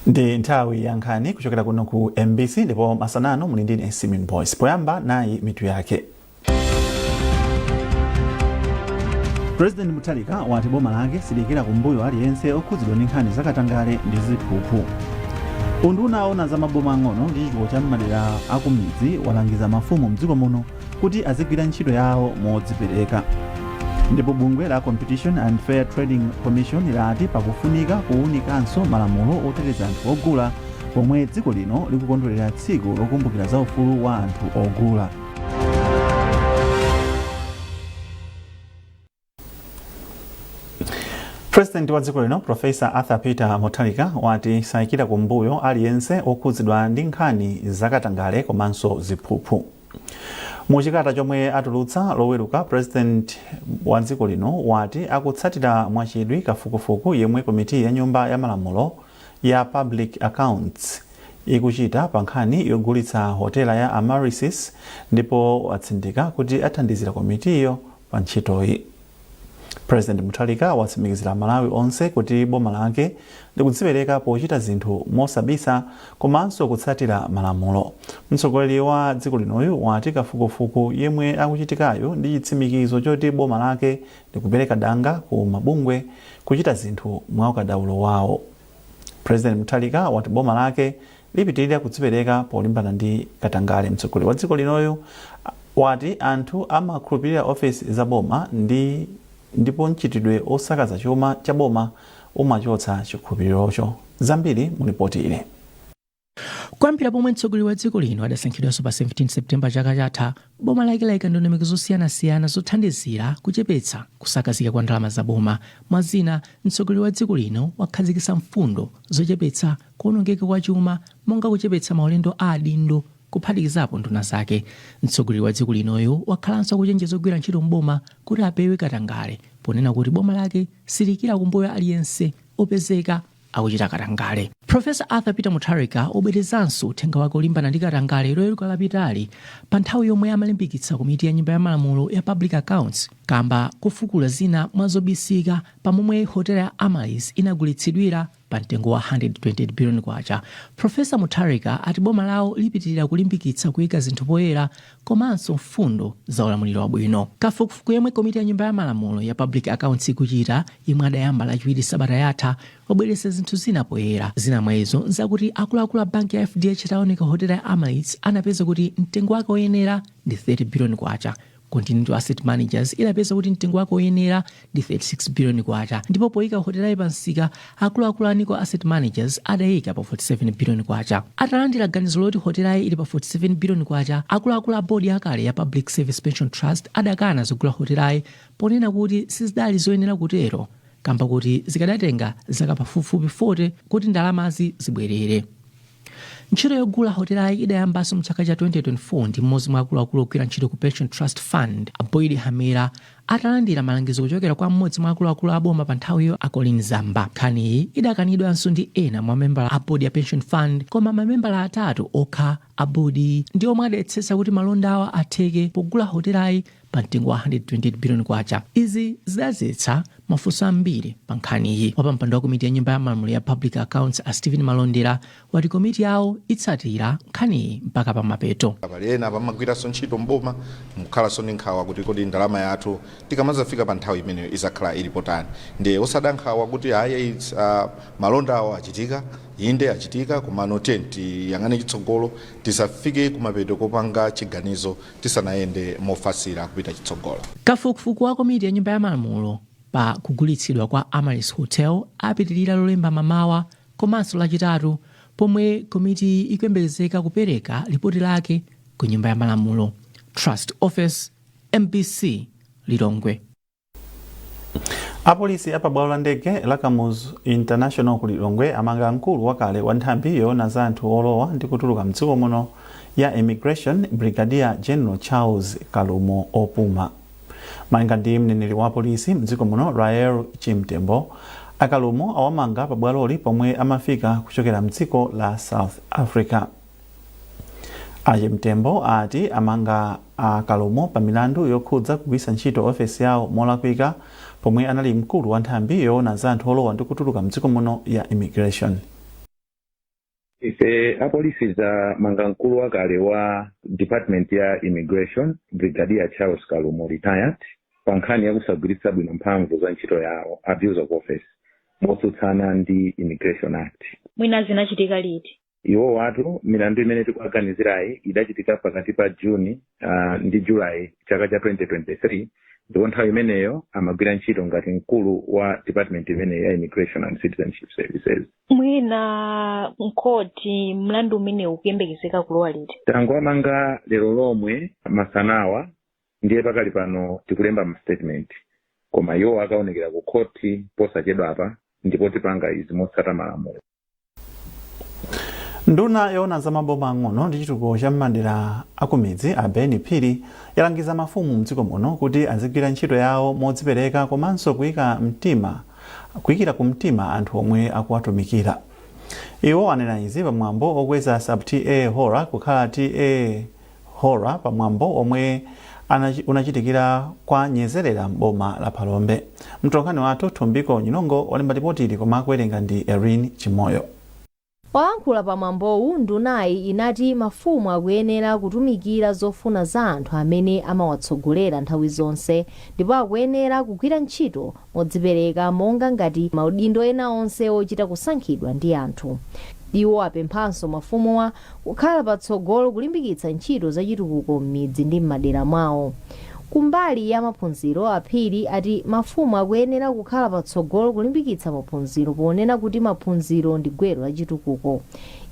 Ndi nthawi ya nkhani kuchokera kuno ku MBC, ndipo masana ano muli ndine Simeon Boyce. Poyamba nayi mitu yake. President Mutharika wati boma lake siliikira kumbuyo aliyense okhudzidwa ndi nkhani zakatangale ndi ziphuphu. Unduna owona za maboma ang'ono ndi chitukuko cha m'madera akumidzi walangiza mafumu mdziko muno kuti azigwira ntchito yawo modzipereka. Ndipo bungwe la Competition and Fair Trading Commission lati pakufunika kuwunikanso malamulo oteteza anthu ogula pomwe dziko lino likukondwerera tsiku lokumbukira za ufulu wa anthu ogula. President wa dziko lino Professor Arthur Peter Mutharika wati sayikira kumbuyo aliyense okhudzidwa ndi nkhani zakatangale komanso ziphuphu. Muchikalata chomwe atulutsa Loweruka, President wa dziko lino wati akutsatira mwachidwi kafukufuku yemwe komiti ya nyumba ya malamulo ya Public Accounts ikuchita pa nkhani yogulitsa hotela ya Amaryllis ndipo watsindika kuti athandizira komitiyo pa ntchitoyi. President Mutharika watsimikizira Amalawi onse kuti boma lake likudzipereka pochita zinthu mosabisa komanso kutsatira malamulo. Mtsogoleri wa dziko linoyu wati kafukufuku yemwe akuchitikayu ndi chitsimikizo choti boma lake likupereka danga ku mabungwe kuchita zinthu mwa ukadaulo wawo. President Mutharika wati boma lake lipitilira kudzipereka polimbana ndi katangale. Mtsogoleri wa dziko linoyu wati anthu amakhulupilira ofesi za boma ndi ndipo mchitidwe osakaza chuma cha boma umachotsa chikhulupilirocho. Zambiri mu lipoti ili. Kuyambira pomwe mtsogoleri wa dziko lino adasankhidwanso pa 17 September chaka chatha, boma lake laika ndondomeko zosiyanasiyana zothandizira kuchepetsa kusakazika kwa ndalama za boma. Mwa zina, mtsogoleri wa dziko lino wakhazikitsa mfundo zochepetsa kuonongeka kwa chuma monga kuchepetsa maulendo a adindo kuphatikizapo nduna zake. Mtsogoleri wa dziko linoyu wakhalanso akuchenjeza ogwira ntchito m'boma kuti apewe katangale ponena kuti boma lake siliikira kumbuyo aliyense opezeka akuchita katangale. Professor Arthur Peter Mutharika wabwerezanso uthenga wake olimbana ndi katangale Loweruka lapitali pa nthawi yomwe amalimbikitsa komiti ya nyumba ya malamulo ya Public Accounts kamba kofukula zina mwa zobisika pa momwe hotela ya Amaryllis inagulitsidwira pa mtengo wa 128 billion kwacha. Professor Mutharika ati boma lawo lipitilira kulimbikitsa kuika zinthu poyera komanso mfundo za ulamuliro wabwino. Kafukufuku yemwe komiti ya nyumba ya malamulo ya Public Accounts ikuchita yemwe adayamba Lachiwiri sabata yatha wabweretsa zinthu zina poyera. Zina mwa izo nzakuti akuluakulu a banki ya FDH ataunika hotela ya Amaryllis anapeza kuti mtengo wake woyenera ndi 30 billion kwacha. Continental Asset Managers idapeza kuti mtengo wake woyenera ndi 36 billion kwacha ndipo poyika hotelayi pa msika akuluakulu a Nico Asset Managers adayika pa 47 billion kwacha. Atalandira ganizo loti hotelayi ili pa 47 billion kwacha, akuluakulu a bodi yakale ya Public Service Pension Trust adakana zogula hotelayi ponena kuti sizidali zoyenera kutero kamba kuti zikadatenga zaka pafupifupi 40 kuti ndalamazi zibwerere. Ntchito yogula hotelayi idayambanso mchaka cha 2024 ndi mmodzi mwa akuluakulu ogwira ntchito ku Pension Trust Fund, a Boyd Hamera, atalandira malangizo kuchokera kwa mmodzi mwa akuluakulu a boma pa nthawiyo, a Colleen Zamba. Nkhaniyi idakanidwanso ndi ena mwa mamembala a bodi ya Pension Fund, koma mamembala atatu okha a bodiyi ndi omwe adayetsetsa kuti malondawa atheke pogula hotelayi pa mtengo wa 128 billion kwacha. Izi zidadzetsa mafunso ambiri pa nkhaniyi. Wapampando wa komiti ya nyumba ya malamulo ya Public Accounts a Steven Malondera wati komiti yawo itsatira nkhaniyi mpaka pamapeto. Pali ena amagwiranso ntchito m'boma mukhalanso ndi nkhawa kuti kodi ndalama yathu tikamazafika pa nthawi imeneyo izakhala ili potani. Ndiye osada nkhawa kuti ayi, malonda awo achitika, inde achitika, komano tiye tiyang'ane chitsogolo, tisafike kumapeto kopanga chiganizo tisanayende mofatsira kupita chitsogolo. Kafukufuku wa komiti ya nyumba ya malamulo pa kugulitsidwa kwa Amaryllis Hotel apitilira Lolemba mamawa komanso Lachitatu pomwe komitiyi ikuyembekezeka kupereka lipoti lake ku nyumba ya malamulo. Trust Ofesi, MBC, Lilongwe. Apolisi a pabwalo la ndege la Kamuzu International ku Lilongwe amanga mkulu wakale wa nthambi yoona za anthu olowa ndi kutuluka mdziko muno ya Immigration, Brigadier General Charles Kalumo opuma. Malinga ndi mneneri wa polisi mdziko muno Rael Chimtembo, a Kalumo awamanga pabwaloli pomwe amafika kuchokera mdziko la South Africa. A Chimtembo ati amanga a Kalumo pa milandu yokhudza kugwiritsa ntchito ofesi yawo molakwika pomwe anali mkulu wa nthambi yoona za anthu olowa ndi kutuluka mdziko muno ya Immigration. Ife apolisi tamanga mkulu wakale wa department ya immigration, Brigadier Charles Kalumo, retired, pa nkhani yakusagwiritsa bwino mphamvu za ntchito yawo, abuse of office, motsutsana ndi Immigration Act. Mwina zinachitika liti? Iwo watu milandu imene tikuaganizirayi idachitika pakati pa Juni ndi Julayi chaka cha 2023, ndipo nthawi imeneyo amagwira ntchito ngati mkulu wa department imeneyi ya Immigration and Citizenship Services. Mwina mkhoti mlandu umenewu ukuyembekezeka kulowa liti? Tangowamanga lero lomwe masanawa, ndiye pakali pano tikulemba ma statement, koma iwo akaonekera ku khoti posachedwapa, ndipo tipanga izi motsata malamulo. Nduna yoona za maboma ang'ono ndi chitukuko cha m'madera akumidzi, a Ben Phiri, yalangiza mafumu mdziko muno kuti azigwira ntchito yawo modzipereka komanso kuyikira kumtima anthu omwe akuwatumikira. Iwo anena izi pamwambo okweza sub T/A Hora kukhala T/A Hora, pamwambo omwe unachitikira kwa Nyezerera m'boma la Phalombe. Mtolankhani wathu Thumbiko Nyinongo walemba ripoti, koma akuwerenga ndi Erin Chimoyo. Polankhula pamwambowu, ndunayi inati mafumu akuyenera kutumikira zofuna za anthu amene amawatsogolera nthawi zonse, ndipo akuyenera kugwira ntchito modzipereka monga ngati maudindo ena onse ochita kusankhidwa ndi anthu. Iwo apemphanso mafumuwa kukhala patsogolo kulimbikitsa ntchito zachitukuko m'midzi ndi m'madera mwawo. Kumbali ya maphunziro, Aphiri ati mafumu akuyenera kukhala patsogolo kulimbikitsa maphunziro, ponena kuti maphunziro ndi gwero la chitukuko.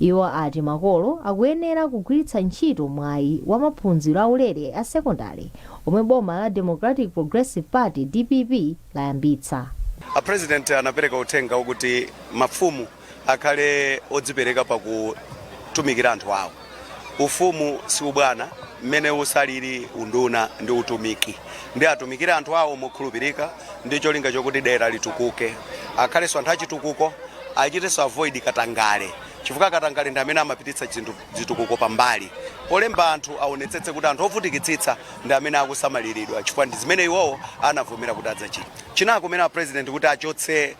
Iwo ati makolo akuyenera kugwiritsa ntchito mwayi wa maphunziro aulere a sekondari omwe boma la Democratic Progressive Party, DPP, layambitsa. A President anapereka uthenga wokuti mafumu akhale odzipereka pakutumikira anthu awo. Ufumu si ubwana, mmene usalili unduna, ndi utumiki, ndi atumikire anthu awo mokhulupirika ndi cholinga chokuti dera litukuke. Akhalenso anthu achitukuko, achitenso avoid katangale, chifukwa katangale ndi amene amapititsa zinthu zitukuko pambali. Polemba anthu, aonetsetse kuti anthu ovutikitsitsa ndi amene akusamaliridwa, chifukwa ndi zimene iwowo anavomera kuti adzachita. Chinako kumene a President kuti achotse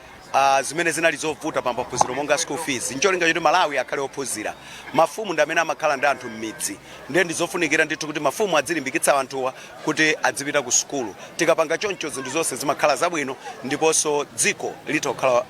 zimene zinali zovuta pa maphunziro monga school fees, ncholinga choti Malawi akhale ophunzira. Mafumu ndi amene amakhala ndi anthu m'midzi, ndiye ndizofunikira ndithu kuti mafumu adzilimbikitsa anthuwa kuti adzipita ku sukulu. Tikapanga choncho, zinthu zonse zimakhala zabwino ndiponso dziko litha kukhala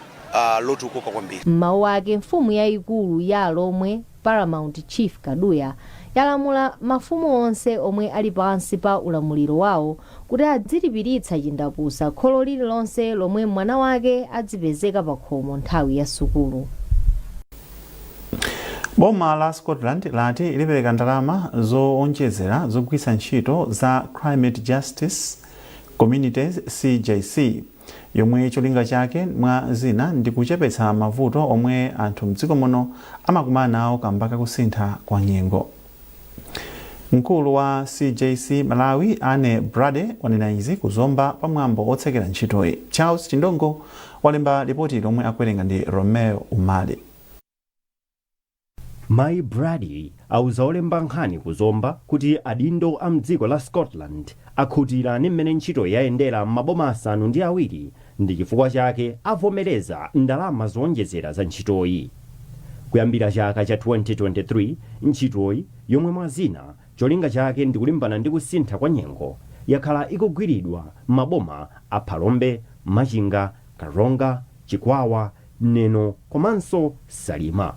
lotukuka kwambiri. M'mawu ake, mfumu yayikulu ya Alomwe, Paramount Chief Kaduya, yalamula mafumu onse omwe ali pansi pa ulamuliro wawo kuti adzilipiritsa chindapusa kholo lililonse lomwe mwana wake adzipezeka pa khomo nthawi ya sukulu. Boma la Scotland lati lipereka ndalama zowonjezera zogwiritsa ntchito za Climate Justice Communities, CJC, yomwe cholinga chake mwa zina ndi kuchepetsa mavuto omwe anthu mdziko muno amakumana nawo kamba kakusintha kwa nyengo. Mkulu wa CJC Malawi, Anne Brady, wanena izi kuzomba pamwambo otsekera ntchitoyi. Charles Chindongo walemba ripoti lomwe akuwerenga ndi Romeo Umali. Mayi Brady auza olemba nkhani kuzomba kuti adindo a mdziko la Scotland akhutira ndi mmene ntchito yayendera m'maboma 7, ndi chifukwa chake avomereza ndalama zowonjezera za ntchitoyi. Kuyambira chaka cha 2023, ntchitoyi, yomwe mwa zina cholinga chake ndi kulimbana ndi kusintha kwa nyengo, yakhala ikugwiridwa m'maboma a Phalombe, Machinga, Karonga, Chikwawa, Neno komanso Salima.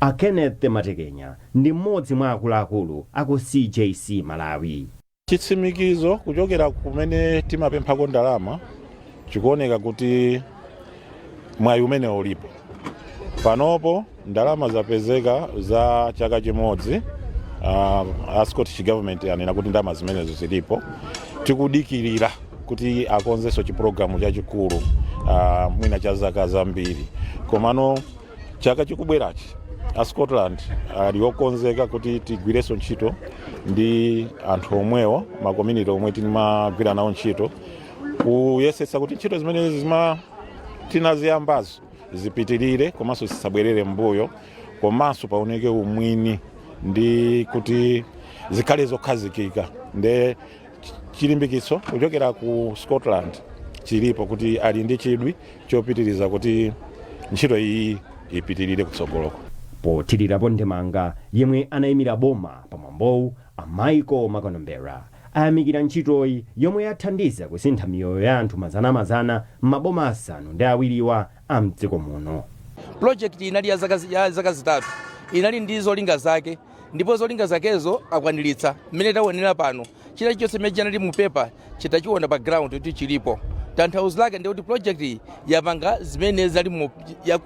A Kenneth Matekenya ndi mmodzi mwa akuluakulu aku CJC Malawi. Chitsimikizo kuchokera kumene timapemphako ndalama chikuoneka kuti mwayi umene ulipo panopo, ndalama zapezeka za chaka chimodzi. A Scottish Government anena kuti ndalama zimenezo zilipo. Tikudikirira kuti akonzenso chipulogalamu chachikulu, mwina cha zaka zambiri. Komano chaka chikubwerachi a Scotland ali okonzeka kuti tigwirenso ntchito ndi anthu omwewo, ma community omwe timagwira nawo ntchito, kuyesetsa kuti ntchito zimene zima tinaziyambazo zipitirire komanso zisabwerere mbuyo, komanso paoneke umwini ndi kuti zikhale zokhazikika. Nde chilimbikitso kuchokera ku Scotland chilipo kuti ali ndi chidwi chopitiriza kuti ntchito iyi ipitirire kutsogoloko. Pothirirapo ndemanga, yemwe anayimira boma pamwambowu, a Michael Makonombera, ayamikira ntchitoyi yomwe yathandiza kusintha miyoyo ya anthu mazanamazana m'maboma asanu ndi awiriwa a mdziko muno. Project inali ya zaka 3, inali ndi zolinga zake, ndipo zolinga zakezo akwaniritsa. Mmene taonera pano, china chilichonse chimene chinali mu paper chitachiona pa ground kuti chilipo. Tanthauzo lake ndikuti project iyi yapanga zimene zali mu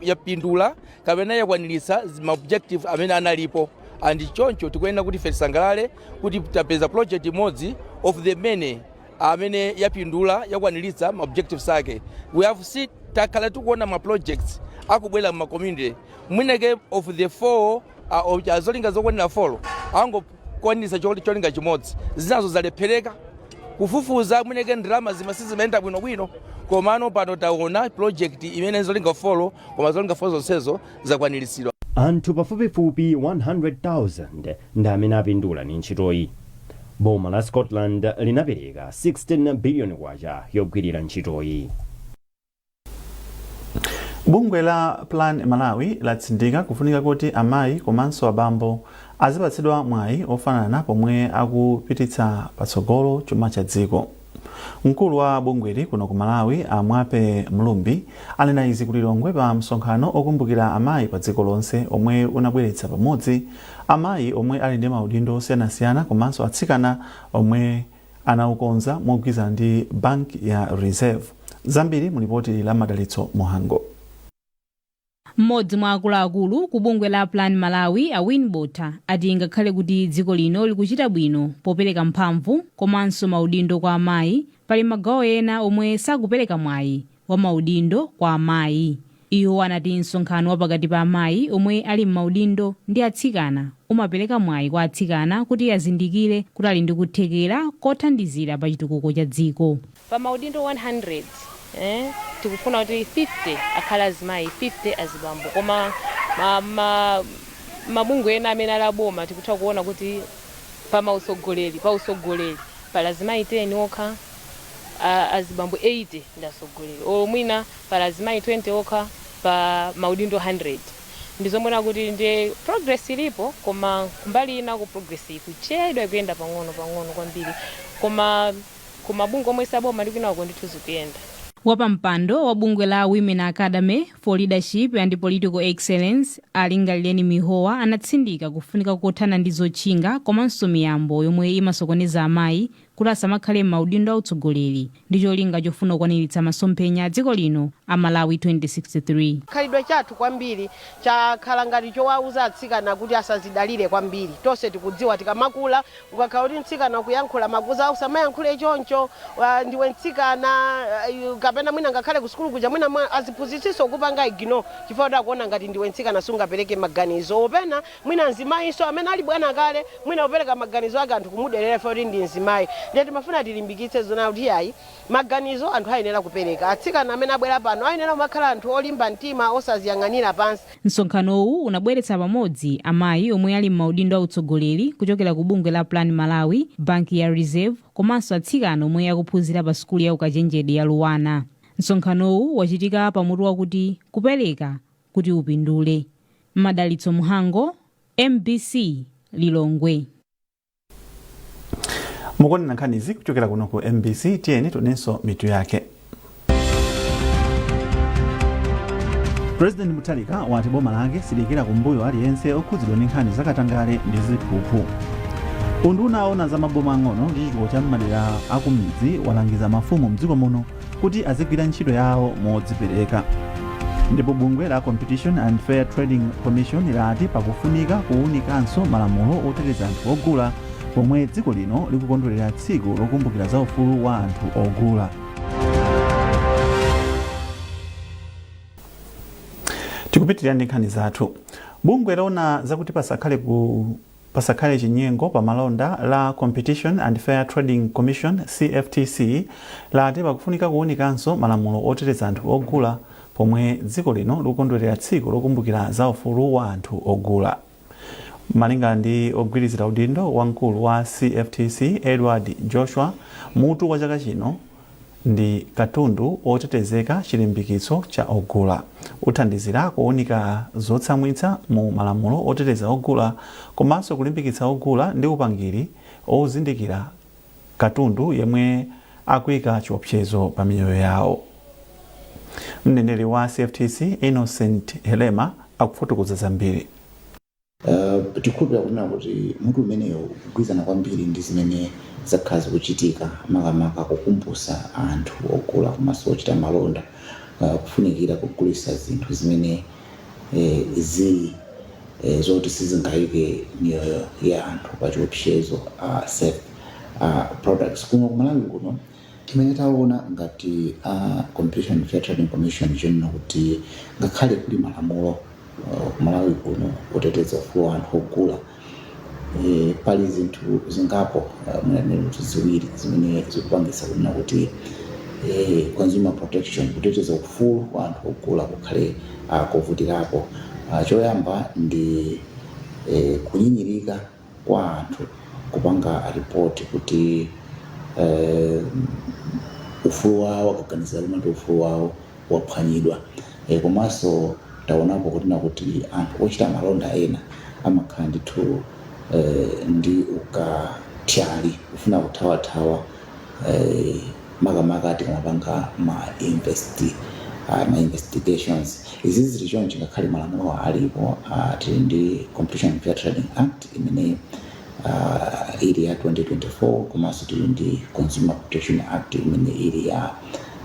yapindula kapena yakwaniritsa ma objective amene analipo, and choncho tikuyenera kuti ife tisangalale kuti tapeza project imodzi of the many amene yapindula, yakwaniritsa ma objectives ake. We have seen, takhala tikuona ma projects akubwera mu community, mwineke of the four zolinga zokwanira 4 angokwanitsa cholinga chimodzi, zinazo zalephereka kufufuza, mwineke ndalama zima sizimayenda bwinobwino. Komano pano taona project imene zolinga 4, koma zolinga 4 zonsezo zakwaniritsidwa. Anthu pafupifupi 100,000 ndi amene apindula ni ntchitoyi. Boma la Scotland linapereka 16 biliyoni kwacha yogwirira ntchitoyi. Bungwe la Plan Malawi latsindika kufunika kuti amayi komanso abambo azipatsidwa mwayi ofanana pomwe akupititsa patsogolo chuma cha dziko. Mkulu wa bungweli kuno ku Malawi, Amwape Mlumbi, anena izi ku Lilongwe pa msonkhano okumbukira amayi pa dziko lonse omwe unabweretsa pamodzi amayi omwe ali ndi maudindo osiyanasiyana komanso atsikana, omwe anaukonza mogwirizana ndi Bank ya Reserve. Zambiri mu lipoti la Madalitso Mohango. Mmodzi mwa akuluakulu ku bungwe la Plan Malawi, a Winbota, ati ngakhale kuti dziko lino likuchita bwino popereka mphamvu komanso maudindo kwa amayi, pali magawo ena omwe sakupereka mwayi wa maudindo kwa amayi. Iwo anati msonkhano wa pakati pa amayi omwe ali m'maudindo ndi atsikana umapereka mwayi kwa atsikana kuti azindikire kuti ali ndi kuthekera kothandizira pa chitukuko cha dziko. Pa maudindo 100, tikufuna kuti 50 akhale azimayi, 50 azibambo. Koma mabungwe ena amene ali aboma, tikutha kuona kuti pa utsogoleri pali azimayi 10 okha, azibambo 80 ndi atsogoleri, olo mwina pali azimayi 20 okha pa maudindo 100. Ndizomwena kuti ndi progress ilipo, koma kumbali ina ku progress ikuchedwa, ikuyenda pang'ono pang'ono kwambiri. Koma kumabungwe omwe saboma ndi kwinako ndithu zikuyenda. Wapampando wa bungwe la Women Academy for Leadership and Political Excellence, Alingalireni Mihowa, anatsindika kufunika kothana ndi zotchinga komanso miyambo yomwe imasokoneza amayi kuti asamakhale m'maudindo autsogoleri, ndi cholinga chofuna kukwaniritsa masomphenya a dziko lino a Malawi 2063. Khalidwe chathu kwambiri chakhala ngati chowauza atsikana kuti asazidalire kwambiri. Tonse tikudziwa, tikamakula, ukakhala kuti mtsikana kuyankhula, makuza usamayankhule choncho, ndiwe mtsikana, kapena mwina ngakhale ku sukulu kuja mwina aziphunzitsinso kupanga ignore chifukwa kuti akuona ngati ndiwe mtsikana, sungapereke maganizo. Opena mwina mzimayinso amene ali bwana kale, mwina kupereka maganizo ake anthu kumuderera chifukwa kuti ndi mzimayi. Ndiye timafuna tilimbikitse zona kuti ayi, maganizo anthu ayenera kupereka. Atsikana amene abwera pano ayenera kumakhala anthu olimba mtima, osaziyang'anira pansi. Msonkhanowu unabweretsa pamodzi amayi omwe ali m'maudindo autsogoleri kuchokera ku bungwe la Plan Malawi, Banki ya Reserve, komanso atsikana omwe akuphunzira pa sukulu ya ukachenjede ya Luwana. Msonkhanowu wachitika pamutu wakuti "Kupereka kuti upindule". Madalitso Mhango, MBC, Lilongwe. Mukuonera nkhanizi kuchokera kuno ku MBC. Tiyeni tionenso mitu yake. President Mutharika wati boma lake silikira kumbuyo aliyense okhudzidwa ndi nkhani zakatangale ndi ziphuphu. Unduna owona za maboma ang'ono ndi chitukuko cha madera akumidzi walangiza mafumu mdziko muno kuti azigwira ntchito yawo modzipereka. Ndipo bungwe la Competition and Fair Trading Commission lati pakufunika kuwunikanso malamulo oteteza anthu ogula, pomwe dziko lino likukondwerera tsiku lokumbukira za ufulu wa anthu ogula. Tikupitirira ndi nkhani zathu. Bungwe loona zakuti pasakhale chinyengo pa malonda la Competition and Fair Trading Commission, CFTC, lati pakufunika kuwunikanso malamulo oteteza anthu ogula, pomwe dziko lino likukondwerera tsiku lokumbukira za ufulu wa anthu ogula. Malingana ndi ogwirizira udindo wamkulu wa CFTC, Edward Joshua, mutu wa chaka chino ndi "Katundu otetezeka, chilimbikitso cha ogula". Uthandizira kuwunika zotsamwitsa mu malamulo oteteza ogula komanso kulimbikitsa ogula ndi upangiri ozindikira katundu yemwe akuyika chiopsezo pa miyoyo yawo. Mneneri wa CFTC, Innocent Helema, akufotokoza zambiri. Tikhulupirira kunena kuti mutu umeneyo ukugwirizana kwambiri ndi zimene zakhala zikuchitika, makamaka kukumbutsa anthu ogula komanso ochita malonda kufunikira kugulitsa zinthu zimene zili zoti sizingayike miyoyo ya anthu pa chiopsezo, safe products. Kuno kumalawi kuno, chimene taona ngati Competition Fair Trading Commission chinena kuti ngakhale kuli malamulo kumalawi kuno kuteteza ufulu wa anthu ogula, pali zinthu zingapo, munanena kuti ziwiri, zimene zikupangisa kunena kuti consumer protection, kuteteza ufulu wa anthu ogula, kukhale kovutirapo. Choyamba ndi kunyinyirika kwa anthu kupanga ripoti kuti ufulu wawo, akaganizira kuti ufulu wawo waphwanyidwa. Komanso taonapo kunena kuti anthu ochita malonda ena amakhala ndithu ndi ukathyali, kufuna kuthawathawa, makamaka tikamapanga ma investigations. Izi zili chonchi ngakhale malamulo alipo. Tili ndi Competition Fair Trading Act imene ili ya 2024, komanso tili ndi Consumer Protection Act imene ili ya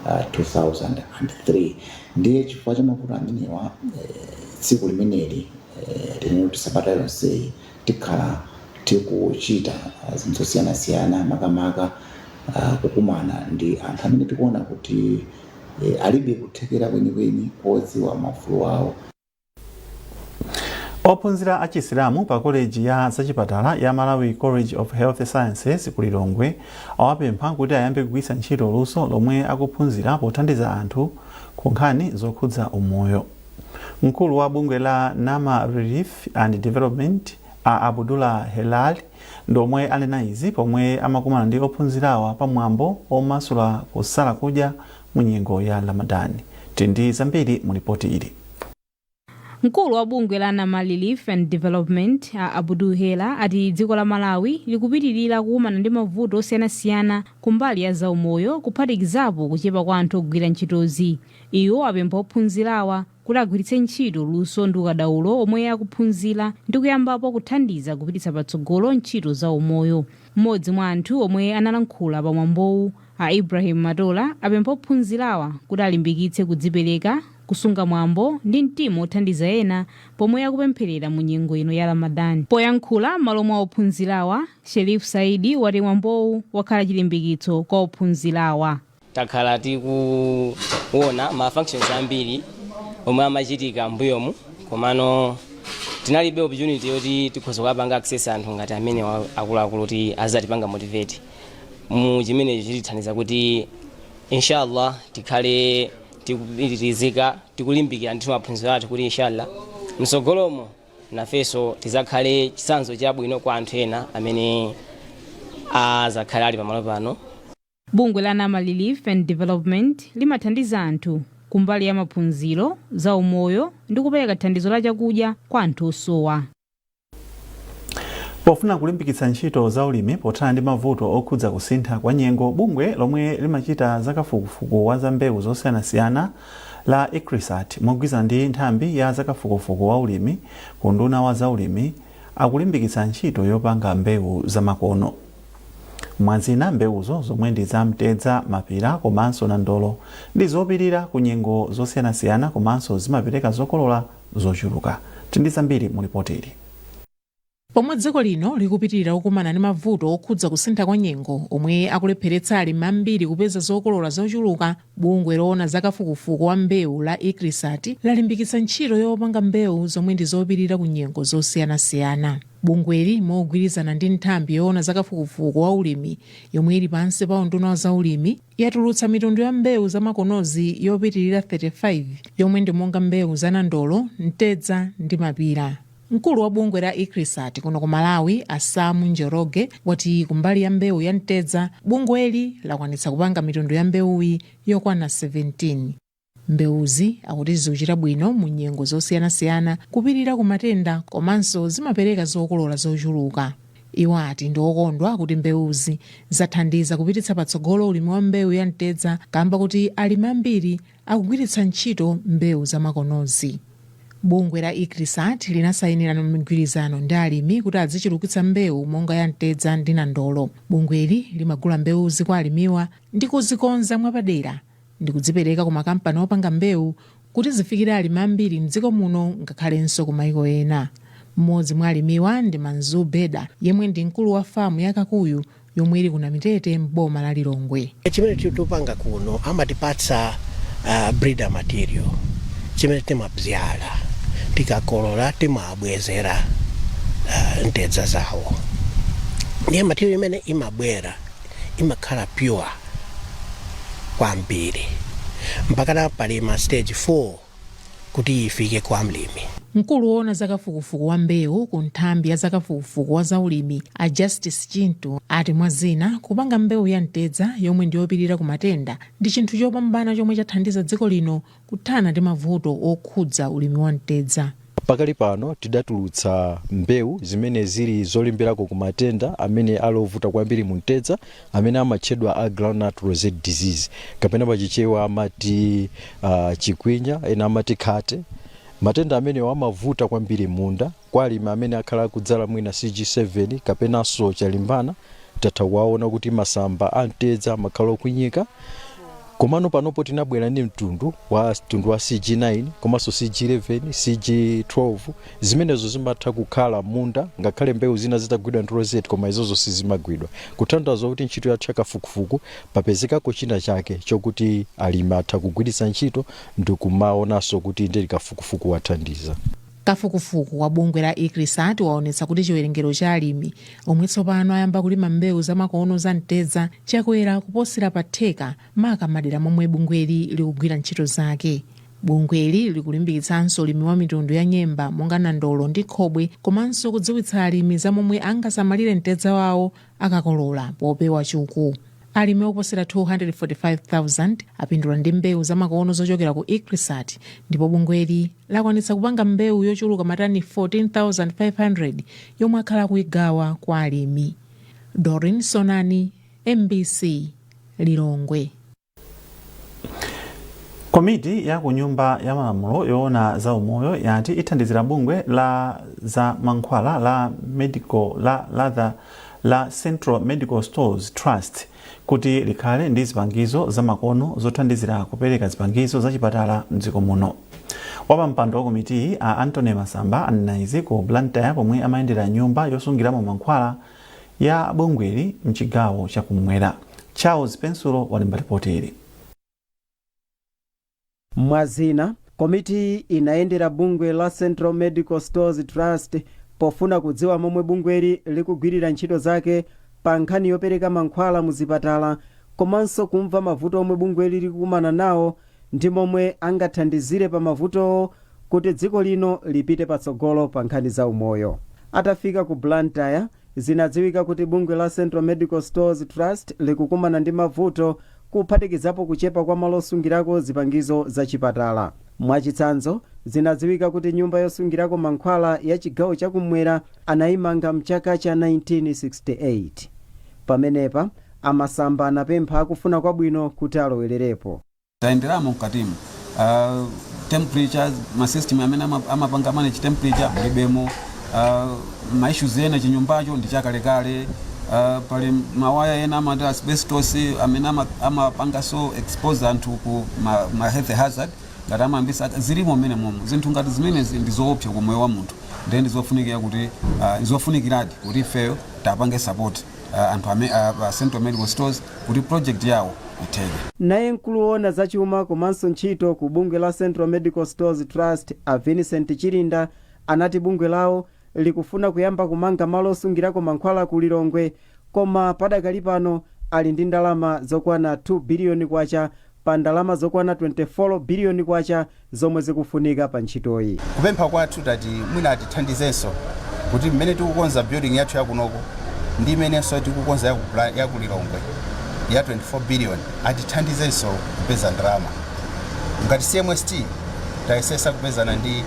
2003. Ndiye chifukwa cha mavuto amenewa, tsiku limeneli, tinene kuti sabata yonseyi, tikhala tikuchita zinthu zosiyanasiyana, makamaka kukumana ndi anthu amene tikuona kuti alibe kuthekera kwenikweni kodziwa maufulu awo. Ophunzira achisilamu pa koleji ya zachipatala ya Malawi College of Health Sciences ku Lilongwe awapempha kuti ayambe kugwiritsa ntchito luso lomwe akuphunzira pothandiza anthu ku nkhani zokhudza umoyo. Mkulu wa bungwe la Nama Relief and Development, a Abdullah Helal, ndomwe anena izi pomwe amakumana ndi ophunzirawa pamwambo omasula kusala kudya mu nyengo ya Ramadani. Tili ndi zambiri mu ripoti ili. Mkulu wa bungwe la Nama Relief and Development, a Abdul Hela, ati dziko la Malawi likupitirira kukumana ndi mavuto osiyanasiyana kumbali ya zaumoyo, kuphatikizapo kuchepa kwa anthu ogwira ntchitozi. Iwo apempha ophunzirawa kuti agwiritse ntchito luso ndi ukadaulo omwe akuphunzira ndi kuyambapo kuthandiza kupititsa patsogolo ntchito za umoyo. Mmodzi mwa anthu omwe analankhula pamwambowu, a Ibrahim Matola, apempha ophunzirawa kuti alimbikitse kudzipereka, kusunga mwambo ndi mtima othandiza ena pomwe akupempherera mu nyengo ino ya Ramadan. Poyankhula m'malo mwa ophunzirawa, Sherif Saidi wati mwambowu wakhala chilimbikitso kwa ophunzirawa. Takhala tikuona ma functions ambiri omwe amachitika mbuyomu, komano tinalibe opportunity yoti tikhoza kukapanga access anthu ngati amene akuluakulu kuti azatipanga motivate. Mu chimenecho chitithandiza kuti inshallah tikhale tikupitirizika, tikulimbikira ndithu maphunziro athu, kuti inshallah mtsogolomo nafenso tizakhale chitsanzo chabwino kwa anthu ena amene azakhale ali pamalo pano. Bungwe la Nama Relief and Development limathandiza anthu kumbali ya maphunziro, za umoyo ndi kupereka thandizo la chakudya kwa anthu osowa. Pofuna kulimbikitsa ntchito za ulimi pothana ndi mavuto okhudza kusintha kwa nyengo, bungwe lomwe limachita zakafukufuku wa za mbewu zosiyanasiyana la ICRISAT, mogwirizana ndi nthambi ya zakafukufuku wa ulimi ku unduna wa zaulimi, akulimbikitsa ntchito yopanga mbewu zamakono. Mwazina, mbewuzo zomwe ndi za mtedza, mapira komanso nandolo ndi zopirira ku nyengo zosiyanasiyana komanso zimapereka zokolola zochuluka. Tindi zambiri mu ripoti ili. Pomwe dziko lino likupitirira kukumana ndi mavuto okhudza kusintha kwa nyengo omwe akulepheretsa alimi ambiri kupeza zokolola zochuluka, bungwe loona zakafukufuku wa mbewu la ICRISAT lalimbikitsa ntchito yopanga mbewu zomwe ndi zopirira ku nyengo zosiyanasiyana. Bungweli, mogwirizana ndi nthambi yoona zakafukufuku wa ulimi yomwe ili pansi pa unduna wa zaulimi, yatulutsa mitundu ya mbewu zamakonozi yopitirira 35, yomwe ndi monga mbewu za nandolo, mtedza ndi mapira. Mkulu wa bungwe la ICRISAT kuno ku Malawi, Asamu Njoroge, wati kumbali ya mbewu ya mtedza, bungweli lakwanitsa kupanga mitundu ya mbewuyi yokwana 17. Mbewuzi akuti zikuchita bwino mu nyengo zosiyanasiyana, kupirira ku matenda komanso zimapereka zokolola zochuluka. Iwo ati ndi okondwa kuti mbewuzi zathandiza kupititsa patsogolo ulimi wa mbewu ya mtedza, kamba kuti alimi ambiri akugwiritsa ntchito mbewu zamakonozi. Bungwe la ICRISAT linasayinirana migwirizano ndi alimi kuti azichulukitsa mbewu monga ya mtedza ndi nandolo. Bungweli limagula mbewuzi kwa alimiwa ndi kuzikonza mwapadera ndi kudzipereka ku makampani opanga mbewu kuti zifikire alimi ambiri mdziko muno ngakhalenso ku maiko ena. Mmodzi mwa alimiwa ndi Manzu Beda, yemwe ndi mkulu wa famu ya Kakuyu yomwe ili ku Namitete m'boma la Lilongwe. Chimene tikupanga kuno, amatipatsa breeder material chimene timabzyala, tikakolola timabwezera mtedza zawo. Ndiye material imene imabwera imakhala pure kwambiri, mpakana pali ma stage 4 kuti ifike kwa mlimi. Mkulu woona zakafukufuku wa mbewu ku nthambi ya zakafukufuku wa zaulimi, a Justice Chintu, ati mwa zina kupanga mbewu ya mtedza yomwe ndiyopirira ku matenda ndi chinthu chopambana chomwe chathandiza dziko lino kuthana ndi mavuto okhudza ulimi wa mtedza. Pakali pano tidatulutsa mbewu zimene zili zolimbirako ku matenda amene ali ovuta kwambiri mu mtedza, amene amatchedwa a groundnut rosette disease, kapena pachichewa amati chikwinya, ena amati khate. Matenda amenewo amavuta kwambiri munda kwa alimi amene akhala akudzala mwina CG7 kapenanso Chalimbana. Tatha kuwaona kuti masamba a mtedza amakhala okwinyika. Komano panopo tinabwera ndi mtundu wa CG9 komanso CG11, CG12, zimenezo zimatha kukhala munda ngakhale mbewu zina zitagwidwa ndi rosette, koma izozo sizimagwidwa, kutanthauza kuti ntchito yathu yakafukufuku papezekako china chake chokuti alimi atha kugwiritsa ntchito ndikumaonanso kuti ndi kafukufuku wathandiza. Kafukufuku wa bungwe la ICRISAT waonetsa kuti chiwerengero cha alimi omwe tsopano ayamba kulima mbewu zamakono za mtedza chakwera kuposera pa theka, maka madera momwe bungweli likugwira ntchito zake. Bungweli likulimbikitsanso ulimi wa mitundu ya nyemba monga nandolo ndi khobwe, komanso kudziwitsa alimi za momwe angasamalire mtedza wawo akakolola popewa chuku. Alimi oposera 245,000 apindula ndi mbewu zamakono zochokera ku ICRISAT, ndipo bungweli lakwanitsa kupanga mbewu yochuluka matani 14,500 yomwe akhala akuigawa kwa alimi. Dorin Sonani, MBC, Lilongwe. Komiti ya ku Nyumba ya Malamulo yoona za umoyo yati ithandizira bungwe la za mankhwala la medical la, la, la, la Central Medical Stores Trust kuti likhale ndi zipangizo zamakono zothandizira kupereka zipangizo zachipatala mdziko muno. Wapampando wa komitiyi, a Anthony Masamba, anena izi ku Blantyre pomwe amayendera nyumba yosungiramo mankhwala ya bungweli mchigawo chakumwera. Charles Pensulo walemba ripoti ili. Mwazina, komiti inayendera bungwe la Central Medical Stores Trust pofuna kudziwa momwe bungweli likugwirira ntchito zake pa nkhani yopereka mankhwala mu zipatala, komanso kumva mavuto omwe bungweli likukumana nawo ndi momwe angathandizire pa mavutowo kuti dziko lino lipite patsogolo pa nkhani za umoyo. Atafika ku Blantyre, zinadziwika kuti bungwe la Central Medical Stores Trust likukumana ndi mavuto, kuphatikizapo kuchepa kwa malo osungirako zipangizo za chipatala. Mwachitsanzo, zinadziwika kuti nyumba yosungirako mankhwala ya chigawo chakumwera anayimanga mchaka cha 1968. Pamenepa aMasamba anapempha akufuna kwabwino kuti alowererepo. Tayenderamo mkatimu, temperature, ma system amene amapanga manage temperature mulibemo. Ma issues ena, chinyumbacho ndi chakalekale. Pali mawaya ena amati asbestos amene amapanganso expose anthu ku ma health hazard ngati amayambisa zilimo mmene momo. Zinthu ngati zimenezi ndi zoopsa ku moyo wa munthu, ndiye ndizofunikira kuti ndizofunikiradi kuti ifeyo tapange support anthu Central Medical Stores kuti project yawo itheke. Naye mkulu woona zachuma komanso ntchito ku bungwe la Central Medical Stores Trust, a Vincent Chilinda, anati bungwe lawo likufuna kuyamba kumanga malo osungirako mankhwala ku Lilongwe, koma padakali pano ali ndi ndalama zokwana 2 biliyoni kwacha pa ndalama zokwana 24 biliyoni kwacha zomwe zikufunika pa ntchitoyi. Kupempha kwathu, tati mwina atithandizenso kuti mmene tikukonza building yathu yakunoko ndi imenenso tikukonza yaku Lilongwe ya 24 billion, atithandizenso kupeza ndalama. Ngati CMST tayesesa kupezana ndi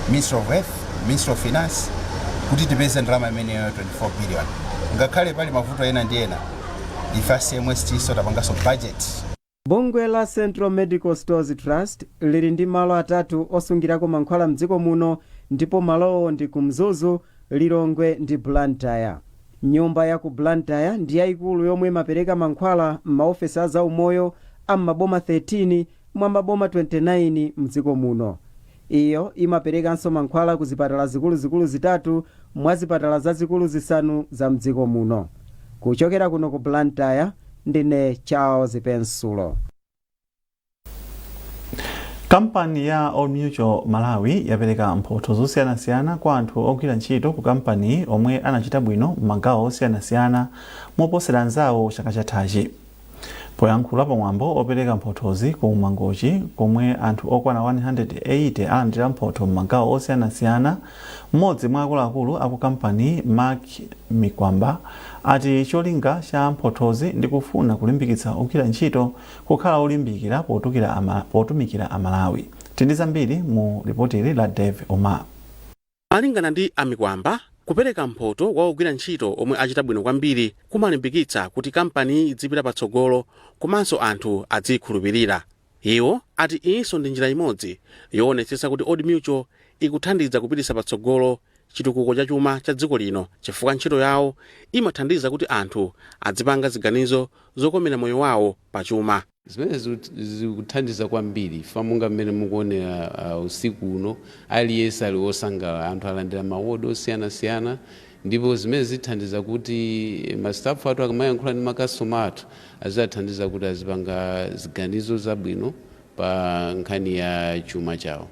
Ministry of Health, Ministry of Finance kuti tipeze ndalama imeneyo 24 billion. Ngakhale pali mavuto ena ndi ena, ife a CMST so tapanganso budget. Bungwe la Central Medical Stores Trust lili ndi malo atatu osungirako mankhwala mdziko muno, ndipo malowo ndi ku Mzuzu, Lilongwe ndi Blantyre. Nyumba ya ku Blantyre ndi yayikulu yomwe imapereka mankhwala m'maofesi a zaumoyo a m'maboma 13 mwa maboma 29 mdziko muno. Iyo imaperekanso mankhwala ku zipatala zikuluzikulu zitatu mwa zipatala zazikulu zisanu za mdziko muno. Kuchokera kuno ku Blantyre, ndine Charles Pensulo. Kampani ya Old Mutual Malawi yapereka mphotho zosiyanasiyana kwa anthu ogwira ntchito ku kampani omwe anachita bwino m'magawo osiyanasiyana moposera anzawo chaka chathachi. Poyankhula pamwambo opereka mphothozi ku Mangochi, komwe anthu okwana 180 alandira mphotho m'magawo osiyanasiyana, mmodzi mwa akuluakulu aku kampani, Mark Mikwamba, ati cholinga cha mphothozi ndi kufuna kulimbikitsa ogwira ntchito kukhala olimbikira potumikira Amalawi. Tili ndi zambiri mu lipotili la Dave Omar. Malingana ndi a Mikwamba, kupereka mphoto kwa ogwira ntchito omwe achita bwino kwambiri kumalimbikitsa kuti kampaniyi idzipita patsogolo komanso anthu adziyikhulupirira. Iwo ati iyinso ndi njira imodzi yoonetsetsa kuti Old Mutual ikuthandiza kupititsa patsogolo chitukuko cha chuma cha dziko lino chifukwa ntchito yawo imathandiza kuti anthu adzipanga ziganizo zokomera moyo wawo pa chuma. Zimene zikuthandiza kwambiri fa monga mmene mukuonera usiku uno, aliyense ali wosangalala, anthu alandira ma award osiyanasiyana, ndipo zimene zithandiza kuti ma staff athu akamayankhula ndi makastoma athu azathandiza kuti azipanga ziganizo zabwino pa nkhani ya chuma chawo.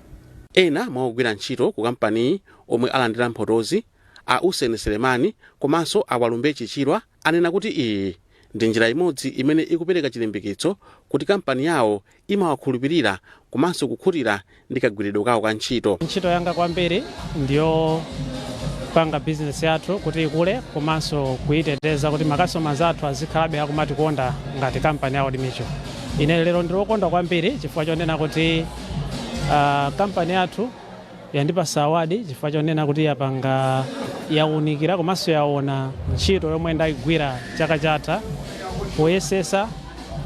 Ena mwa ogwira ntchito ku kampaniyi omwe alandira mphotozi, a Useni Selemani komanso a Walumbechi Chilwa, anena kuti iyi ndi njira imodzi imene ikupereka chilimbikitso kuti kampani yawo imawakhulupirira komanso kukhutira ndi kagwiridwe kawo ka ntchito. Ntchito yanga kwambiri ndiyopanga bizinesi yathu kuti ikule komanso kuyiteteza kuti makastomers athu azikhalabe akumatikonda ngati kampani ya Old Mutual. Ine lero ndili wokondwa kwambiri chifukwa chonena kuti kampani yathu yandipasa award chifukwa chonena kuti yapanga yawunikira komanso yaona ntchito yomwe ndayigwira chaka chatha poyesesa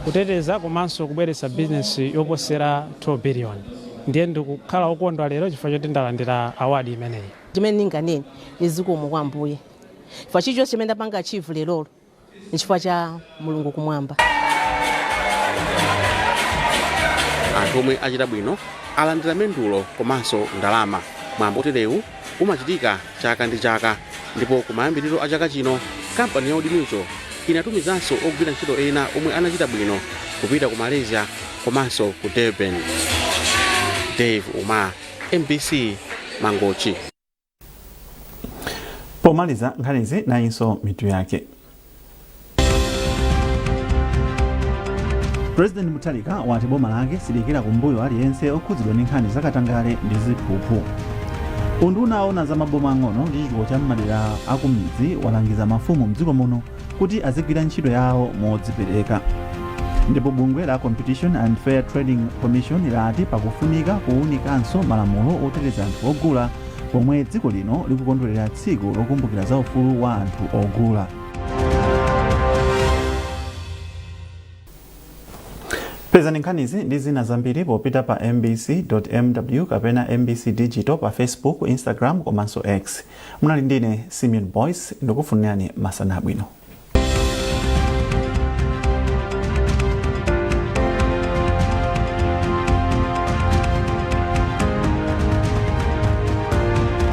kuteteza komanso kubweretsa bizinesi yoposera 2 billion. Ndiye ndikukhala wokondwa lero chifukwa choti ndalandira award imeneyi. Chimene ndinganene ni zikomo kwa Ambuye chifukwa chilichonse chimene ndapanga achieve lerolo ni chifukwa cha Mulungu kumwamba. Anthu omwe achita bwino alandira mendulo komanso ndalama. Mwambo oterewu umachitika chaka ndi chaka, ndipo kumayambiriro a chaka chino kampani ya Old Mutual inatumizanso ogwira ntchito ena omwe anachita bwino kupita ku Malaysia komanso ku Durban. Dave Umar, MBC, Mangochi. Pomaliza nkhanizi, nayinso mitu yake. President Mutharika wati boma lake siliikira kumbuyo aliyense okhudzidwa ndi nkhani zakatangale ndi ziphuphu. Unduna owona za maboma ang'ono ndi chitukuko cha m'madera akumidzi walangiza mafumu mdziko muno kuti azigwira ntchito yawo modzipereka. Ndipo bungwe la Competition and Fair Trading Commission lati pakufunika kuwunikanso malamulo oteteza anthu ogula pomwe dziko lino likukondwerera tsiku lokumbukira za ufulu wa anthu ogula. Pezani nkhanizi ndi zina zambiri popita pa mbc.mw kapena MBC Digital pa Facebook, Instagram komanso X. Munali ndine Simeon Boyce, ndikufunirani masana abwino.